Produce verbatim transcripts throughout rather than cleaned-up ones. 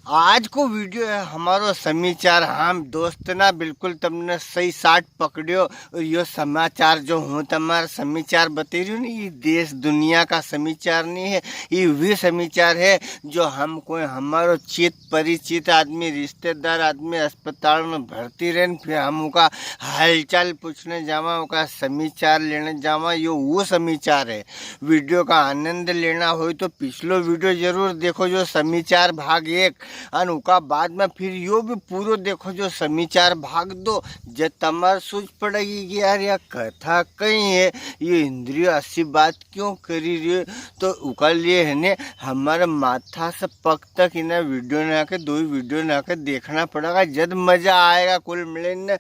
आज को वीडियो है हमारो समीचार। हाँ दोस्त ना, बिल्कुल तमने सही साट पकड़ियो। और यो समाचार जो हूँ तमारे समीचार बतई रियो नी, ये देश दुनिया का समीचार नी है, ये वी समीचार है जो हम कोई हमारो चित परिचित आदमी, रिश्तेदार आदमी अस्पताल में भर्ती रहे न, फिर हम उका हालचाल पूछने जावा, उका समीचार लेने जावा, यो वो समीचार है। वीडियो का आनंद लेना हो तो पिछलो वीडियो जरूर देखो जो समीचार भाग एक, अन उका बाद में फिर यो भी पूरो देखो जो समीचार भाग दो। जे तमार सूझ पड़ेगी कि यार या कथा कई है, ये इंद्रियो असी बात क्यों करी रही है, तो उका लिए है ने हमारे माथा से पग तक इन्हें वीडियो ना के, दो ही वीडियो ना के देखना पड़ेगा, जद मजा आएगा। कुल मिले ने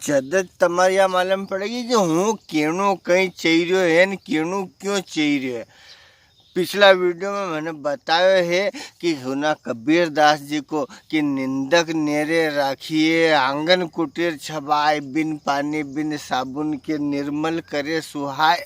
जद तमारे या मालूम पड़ेगी कि हूँ केणो कई चाहिए है न केणो क्यों चाहिए है। पिछला वीडियो में मैंने बतायो है कि सुना कबीर दास जी को कि निंदक नेरे राखिए, आंगन कुटीर छबाय, बिन पानी बिन साबुन के निर्मल करे सुहाय।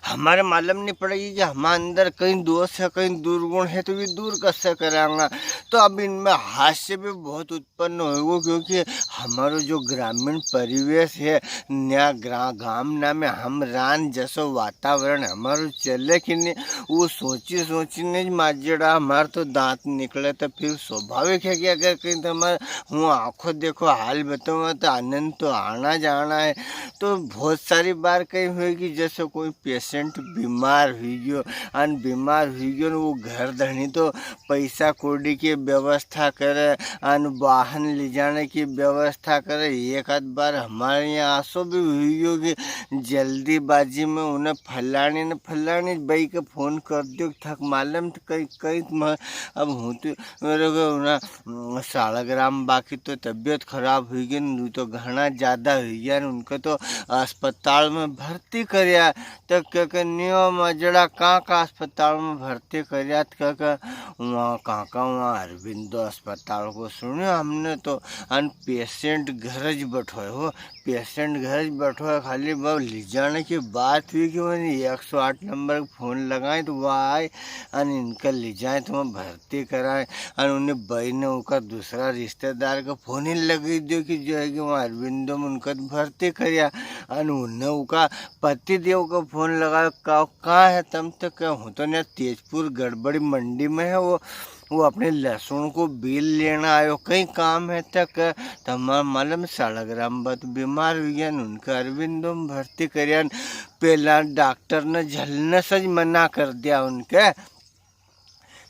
हमारे मालूम नहीं पड़ेगी कि हमारे अंदर कई दोष है, कई दुर्गुण है, तो वी दूर कैसे करांगा। तो अब इनमें हास्य भी बहुत उत्पन्न होएगो, क्योंकि हमारो जो ग्रामीण परिवेश है, न्या ग्रा-, गाम ना में हम रान जसो वातावरण हमारो चले कि नहीं, वो सोची सोची ने ज माजेड़ा हमारे तो दांत निकले। तो फिर स्वाभाविक है कि अगर कई तो हमारे, हूँ आंखों देखो हाल बताऊँ तो आनंद तो आना जाना है। तो बहुत सारी बार कई हुई कि जैसे कोई पेशेंट बीमार हुई गयो, अन बीमार हुई गयो न, वो घर धणी तो पैसा कौड़ी की व्यवस्था करे, अन वाहन ले जाने की व्यवस्था करे। एक आध बार हमारे यहाँ आसो भी हुई गयो कि जल्दीबाजी में उन्हें फलानी ने फलानी बाई के फोन कर दियो, थक मालूम तो कई, कई म-, अब हूँ तो मेरे को ना, उम, सालगराम बा की तो तबीयत खराब हुई गई न, तो घणा ज्यादा हुई गया न, उनके तो अस्पताल में भर्ती करिया। तो कह के नियो मजड़ा कां का अस्पताल में भर्ती करिया, तो कह के वहाँ कां का वहाँ अरविंदो अस्पताल को सुनियो हमने तो, अन पेशेंट घर ज बैठो है हो, पेशेंट घर ज बैठो है, खाली वो ले जाने की बात हुई कि मैंने एक सौ आठ नंबर को फोन लगाए तो वह आए, अन इनका ले जाए तो वहाँ भर्ती कराए। अन उन्हें बई ने उका दूसरा रिश्तेदार का फोन ही लगी दियो कि जो है कि वहाँ अरविंदो में उनका तो भर्ती करिया। अन उन्हें उका पति देव का फोन लगायो, का, कहाँ है तम? तो कह, हूँ तो न्या तेजपुर गड़बड़ी मंडी में है, वो, वो अपने लहसुन को बिल लेना आयो, कई काम है? तो कह, तमार मालूम सालगराम बा तो बीमार हुई गया न, उनका अरविंदो में भर्ती करिया न, पहला डॉक्टर ने झलने से ज मना कर दिया उनके।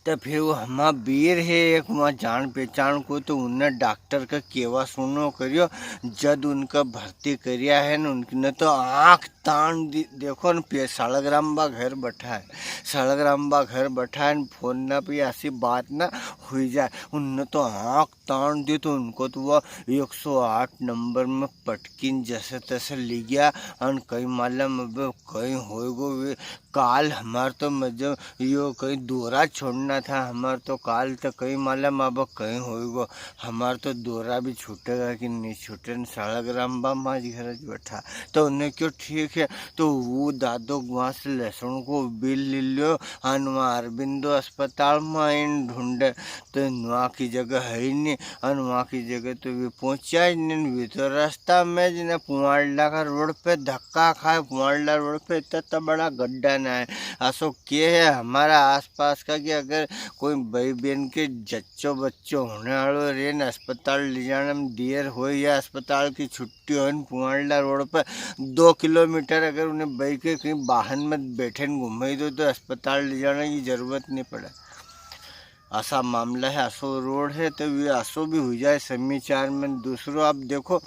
तो फिर वो हमारा बीर है एक वहाँ जान पहचान को, तो उन्हें डॉक्टर का केवा सुनो करियो, जद उनका भर्ती करिया है न, उनने तो आँख तान दी, देखो न, पे सालगराम बा घर बैठा है, सालगराम बा घर बैठा है न, फोन ना पे ऐसी बात ना हुई जाए, उनने तो आँख तान दी तो उनको तो वो एक सौ आठ नंबर में पटकीन जैसे तैसे ले गया। अन कई मालूम अब कई होएगो वे काल। हमार तो मतलब यो कई दौरा छोड़ना था, हमार तो काल तो कई मालूम अब कई होएगो, हमार तो दौरा भी छूटेगा कि नहीं छूटे। न सालगराम बा माज घर ज बैठा तो उन्हें क्यों ठीक है। तो वो दादो ग्वास लहसुन को बिल ले लियो, अन वहाँ अरबिंदो अस्पताल में आइन ढूंढे तो वहाँ की जगह है ही नहीं। अन वहाँ की जगह तो वे पहुँचा ही नहीं। वे तो रास्ता में ज ने पुआलडा का रोड पे धक्का खाए, पुआलडा रोड पे इतना, इतना बड़ा गड्ढा ना है। असो के है हमारा आसपास का कि अगर कोई बई बेन के जच्चो बच्चो होने वालो रे न अस्पताल ले जाने में देर हो या अस्पताल की छुट्टी हो न, पुआलडा रोड पे दो किलोमीटर अगर उन्हें बई के कहीं वाहन में बैठे न घुमाई दो तो अस्पताल ले जाने की जरूरत नहीं पड़े। असा मामला है, असो रोड है, तो वे असो भी हुई जाए समीचार में। दूसरो आप देखो,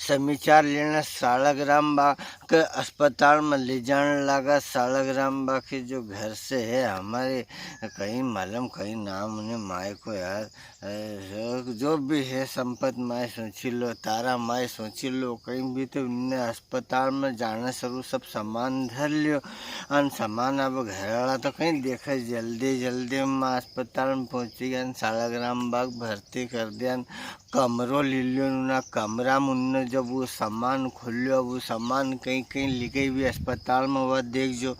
समीचार लेना सालगराम बा के अस्पताल में ले जाने लगा। सालगराम बा के जो घर से है हमारे, कहीं मालूम, कहीं नाम उन्हें माय को यार, अ, जो भी है संपत माय सोची लो, तारा माय सोची लो, कहीं भी तो उनने अस्पताल में जाने सरू सब सामान धर लियो। अन सामान अब घर वाला तो कहीं देखे, जल्दी जल्दी में अस्पताल में पहुंची गया, अन सालगराम बा के भर्ती कर दिया, अन कमरो ले लियो ना, कमरा में उनने जब वो सामान खोलियो, वो सामान कई कई ली गई भी अस्पताल में, वह देख जो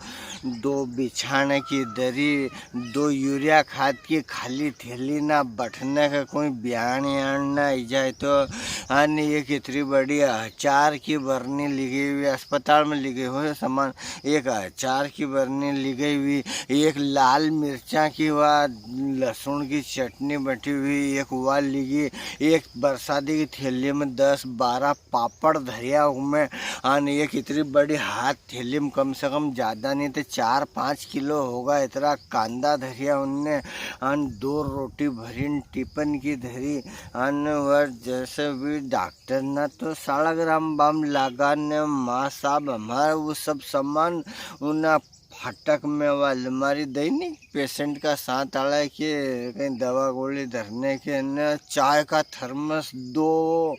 दो बिछाने की दरी, दो यूरिया खाद की खाली थैली ना, बैठने का कोई बयान यान ना आई जाए तो। अन एक इतनी बड़ी अचार की बरनी ली गई हुई अस्पताल में, ली गई हो सामान, एक अचार की बरनी ली गई हुई, एक लाल मिर्चा की वा लहसुन की चटनी बटी हुई, एक वा ली गई, एक बरसाती की थैली में दस बारह पापड़ धरिया उमें, अन एक इतनी बड़ी हाथ थैली में कम से कम ज्यादा नहीं तो चार पाँच किलो होगा, इतरा कांदा धरिया उनने, अन दो रोटी भरीन टिफिन की धरी, अन वर जैसे भी डॉक्टर ना तो सालगराम बा में लागा ने माँ साहब हमारा वो सब सामान उना फाटक में वा अलमारी दई नी पेशेंट का साथ आला के कई दवा गोली धरने के ने चाय का थर्मस दो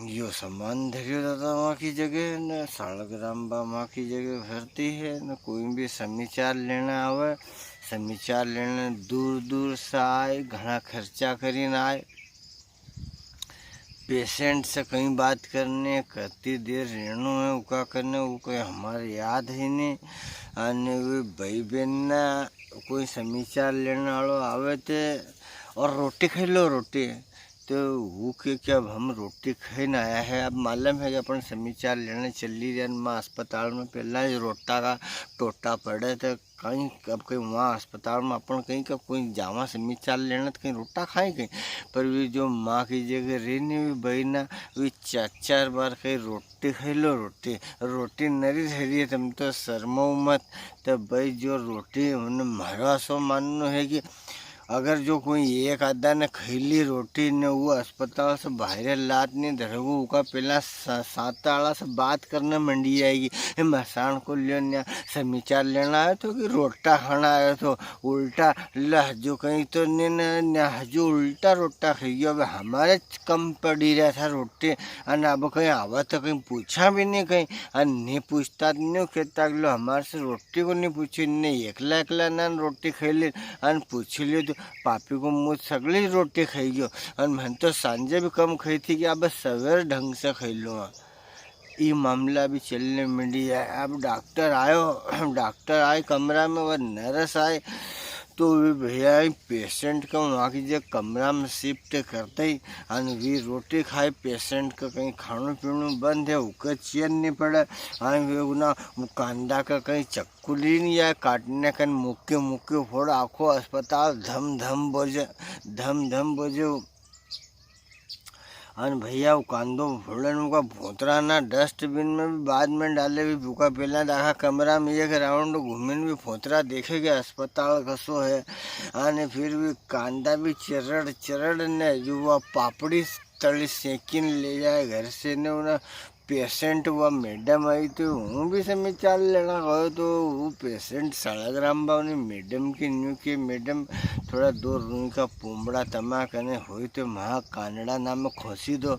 यो सामान धरियो दादा वहाँ की जगह ने सालगराम बा वहाँ की जगह भरती है ने कोई भी समाचार लेना आवे, समाचार लेने दूर दूर से आए, घना खर्चा करीने आए। पेशेंट से कई बात करने, कती देर रहनो है, उका करने, वो कोई हमारे याद ही नहीं। अने वे भाई बहन ना कोई समाचार लेने वालो आवे ते, और रोटी खाई लो, रोटी। तो वो के, के अब हम रोटी खाई ना आया है, अब मालूम है कि अपन समाचार लेने चली रहे, माँ अस्पताल में पहला ही रोटा का टोटा पड़े थे, कई अब कई वहाँ अस्पताल में अपन कई का कोई जावा समाचार लेना तो कई रोटा खाए कई, पर वे जो माँ की जगह रही नी वे बई ना, वे चार चार बार कई रोटी खाई लो, रोटी, रोटी नरी रह रही है, तुम तो शर्माओ मत। तो भाई जो रोटी उन्हें म्हारो असो माननो है कि अगर जो कोई एक आधा ने खैली रोटी ने वो अस्पताल से बाहर लात नहीं धरेगो, उका पहला सा-, सात आला से बात करने मंडी जाएगी। "ए, मसान को लियो न्या समाचार लेना आयो तो कि रोटा खाना आयो तो?" उल्टा लहजो कई तो ने, ने, ने हजू उल्टा रोटा खाई गयो। अब हमारे च कम पड़ी रहा था रोटी, अन अब कई आवा तो कई पूछा भी नहीं कई, अन नहीं पूछता तो नहीं कहता, "अगलो हमारे से रोटी को नहीं पूछी, ने एकला एकला ना रोटी खाई ले, अन पूछ लियो तो पापी को मुँह सगली रोटी खाई गयो।" अन मन तो सांझे भी कम खाई थी कि अब सवेर ढंग से खाई लो।" ई मामला भी चलने मिली है। अब डॉक्टर आयो, डॉक्टर आए कमरा में, वह नर्स आए, तो वे भैया ई पेशेंट का वहाँ की जे कमरा में शिफ्ट करते ही, अन वी रोटी खाए, पेशेंट का कई खानो पीनो बंद है, उके चैन नहीं पड़े, अन वे उना कांदा का कई चक्कू ली नहीं आए काटने, कन मुक्के मुक्के फोड़, आखो अस्पताल धम धम बजे, धम धम बजे। अन भैया, वो कांदो फोड़न उका फोतरा ना डस्टबिन में भी बाद में डाले, भी उका पहला आखा कमरा में एक राउंड घूमिन भी फोतरा देखे के अस्पताल कसो है। अने फिर भी कांदा भी चरड़ चरड़ ने जो वो पापड़ी तली सेकिन ले जाए घर से ने उन्हें पेशेंट वा मैडम आई तो हूँ भी समाचार लेना गयो तो वो पेशेंट सालगराम बा ने मैडम के न्यू के, "मैडम, थोड़ा दो रूई का पूंबड़ा तमा कने होई तो म्हा कानड़ा ना में खोसी दो,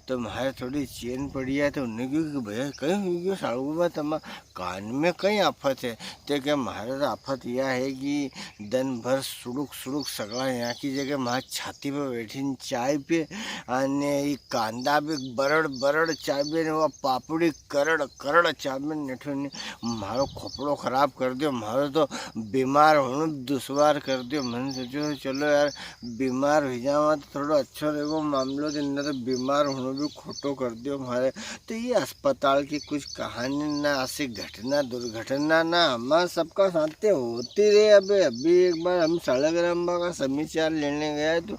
तो म्हारे थोड़ी चैन पड़ी है।" तो उन्हें क्यों कि भैया कई हुई गयो सालगराम बा तमा कान में कई आफत है? ते के म्हारे तो आफत यह है कि दिन भर सुड़ुक सुड़ुक सगला यहाँ की जगह म्हारे छाती पे बैठी न चाय पे, अने ई कांदा भी बरड़ बरड़ चाबे ने वो पापड़ी करड़ करड़ चाबे ने नेठो ने म्हारो खोपड़ो खराब कर दियो, म्हारो तो बीमार होनो दुश्वार कर दियो। मैंने सोचो चलो यार बीमार हुई जावा तो थोड़ो अच्छो रहेगो मामलो, तो इनने तो बीमार होनो भी खोटो कर दियो म्हारे। तो ये अस्पताल की कुछ कहानी ना, ऐसी घटना दुर्घटना ना हमारे सबका साथे होती रहे। अबे अभी एक बार हम सालगराम बा का समाचार लेने गया तो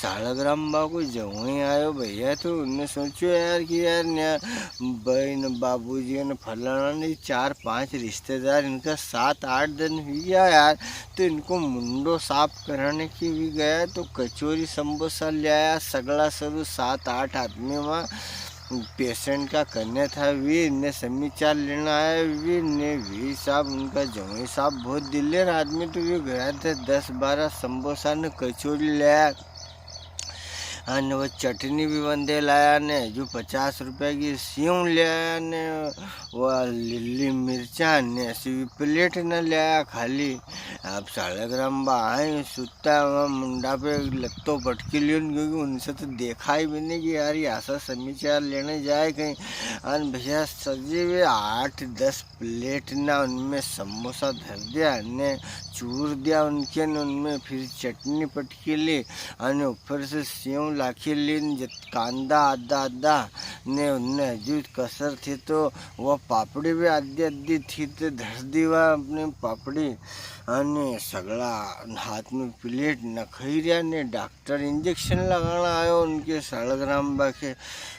सालगराम बा को जवाई आयो भैया, तो उनने सोचो यार कि यार न्या बहन बाबूजी ने फलाना ने चार पांच रिश्तेदार इनका सात आठ दिन हुई गया यार, तो इनको मुंडो साफ कराने की भी गया तो कचौरी समोसा ले आया, सगला सरू सात आठ आदमी वहाँ पेशेंट का कन्या था, वी ने समाचार लेना आया, वी ने वी साहब उनका जवाई साहब बहुत दिलेर आदमी, तो वी गया था दस बारह समोसा ने कचौरी ले आया। अने वो चटनी भी वंदे लाया ने, जो पचास रुपया की सेव ले आया ने, वो लीली मिर्चा ने, ऐसी भी प्लेट न ले आया खाली। अब सालग्राम बा आए सुता हुआ मुंडा पे लत्तो पटकी लियो न, क्योंकि उनसे तो देखा ही भी नहीं कि यार ये ऐसा समीचार लेने जाए कहीं। अन भैया सजे वे आठ दस प्लेट ना उनमें समोसा धर दिया ने चूर दिया उनके ने उनमें फिर चटनी पटकी ली अने ऊपर से सेव लाखी ली ने जत कांदा आधा आधा ने उनने हजू कसर थी तो वो पापड़ी भी आधी आधी थी तो धर दीवा अपनी पापड़ी अने सगला हाथ में प्लेट न खाई रिया ने डॉक्टर इंजेक्शन लगाना आयो उनके सालग्राम बा के।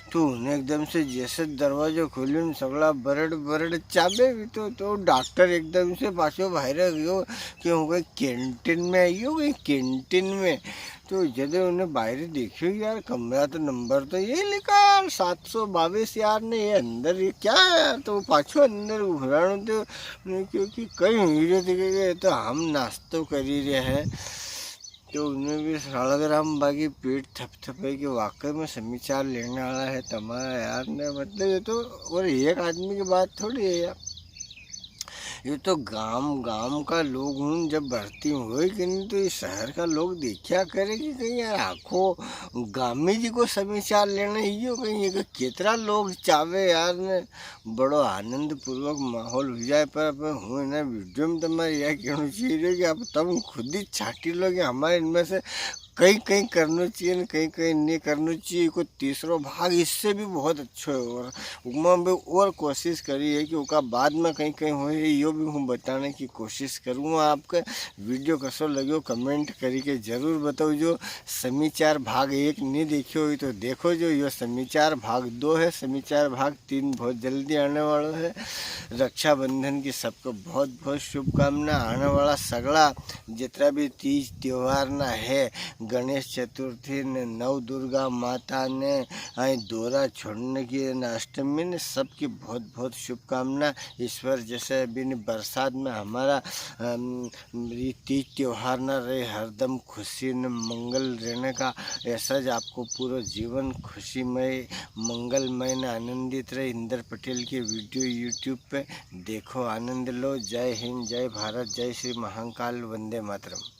तो उन्हें एकदम से जैसे दरवाजो खोल्यो ने सगला बरड़ बरड़ चाबे भी तो, तो डॉक्टर एकदम से पाछो बाहर गयो कि हूँ कहीं कैंटीन में आयो, कहीं कैंटीन में। तो जदे उन्हें बाहर देखियो यार, कमरा तो नंबर तो ये लिखा यार, सात सौ बाईस यार ने, ये अंदर ये क्या है यार? तो वो पाछो अंदर घुराणो तो उन्हें क्यों कि कहीं हुई रहे थे कि ये तो हम नाश्तो करी रहे हैं। तो उनमें भी सालग्राम बा की पीठ थपथपे कि वाकई में समीचार लेने वाला है तमारा यार ने, मतलब ये तो, और एक आदमी की बात थोड़ी है यार, ये तो गांव गांव का लोग हूँ, जब भर्ती होए कि नहीं तो ये शहर का लोग देखा करे कि कहीं यार आखो गामी जी को समीचार लेना ही हो कहीं, ये कितरा लोग चावे यार ने, बड़ो आनंदपूर्वक माहौल हो जाए। पर अब हूँ इन्हें वीडियो में तमारे यह कहना चाहिए कि आप तम खुद ही छाटी लो कि हमारे इनमें से कई कई करना चाहिए न कई कई नहीं करना चाहिए। कोई तीसरो भाग इससे भी बहुत अच्छो है और उमा भी और कोशिश करी है कि उका बाद में कई कई हो, यो भी हूँ बताने की कोशिश करूँगा। आपके वीडियो कसो लग्यो कमेंट करी के जरूर बताओ। जो समीचार भाग एक नहीं देखियो हुई तो देखो जो, यो समीचार भाग दो है। समीचार भाग तीन बहुत जल्दी आने वालो है। रक्षाबंधन की सबको बहुत बहुत शुभकामना। आने वाला सगला जितरा भी तीज त्योहार ना है, गणेश चतुर्थी ने, नव दुर्गा माता ने, आई दोरा छोड़ने की ने, अष्टमी ने, सबकी बहुत बहुत शुभकामना। ईश्वर जैसे अभी ने बरसात में हमारा, अम, ये तीज त्योहार ना रहे, हरदम खुशी ने मंगल रहने का, ऐसा ज आपको पूरा जीवन खुशीमय, मंगलमय ने आनंदित रहे। इंदर पटेल के वीडियो YouTube पे देखो, आनंद लो। जय हिंद, जय भारत, जय श्री महाकाल, वंदे मातरम।